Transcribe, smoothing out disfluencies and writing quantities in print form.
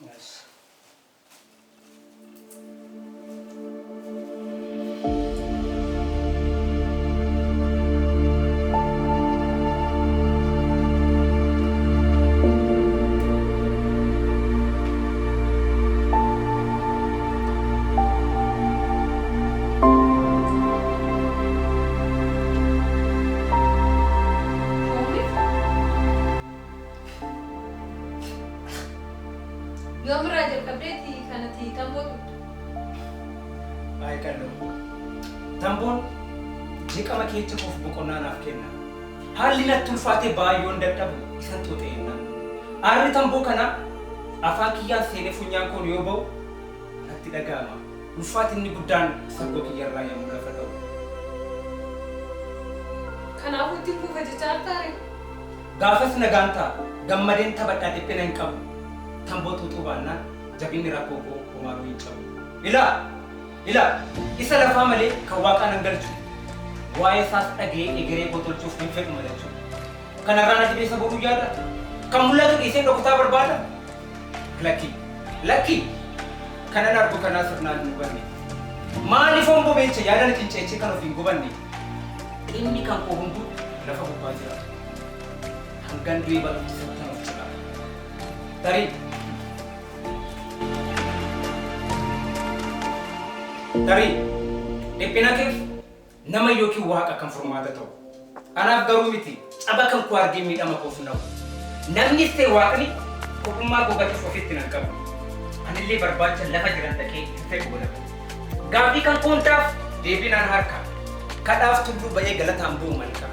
Yes. Oomiif yoomirraa jalqabdeetti kanatti tamboo xuqxu? Ay qalloo. Tamboon jeeqama keessa koof boqonnaa naaf kenna. Haalli natti ulfaatee baay'oon dadhabu isan xuuxeenna. Aarri tamboo kanaa afaan kiyyaan seenee funyaan koon yoo ba'u natti dhaga'ama. Ulfaatinni guddaan saggoo kiyyarraa yommuu lafa dha'u. Kanaafuu ittiin fufa jechaa jirtaare? Gaafas nagaan ta'a. Gammadeen taphadhaa dhiphina hin qabu. Tamboo xuuxuu baannaan jabinni rakkoo koo homaanuu hin cabu. Ilaa! Ilaa! Isa lafaa malee kan waaqaa nan galchu. Waa'ee isaas dhaga'ee egeree koo tolchuuf hin fedhu malachuu. Kanarraa na dhibee isa godhuu yaada? Kan mul'atu dhiisee dhokataa barbaada? Lakkii! Lakkii! Kanan argu kanaa sirnaan hin hubanne. Maaliif honbobeecha yaada na cinceechee kan of hin gubanne? Inni kan koo hunduu lafa gubbaa jira. Hangan du'ee badutti sattan of cira. Tarii Tarii dhiphina keef nama yookiin waaqa kan furmaata ta'u. Anaaf garuu miti caba kan koo argee miidhama koof na'u. Namnis ta'e waaqni kophummaa koo gatuuf ofitti nan qabu. Anillee barbaacha lafa jiran dhaqee hin fedhu godhatu. Gaaffii kan koontaaf deebii naan harka. Kadhaaf tulluu ba'ee galataan bu'u malkaa.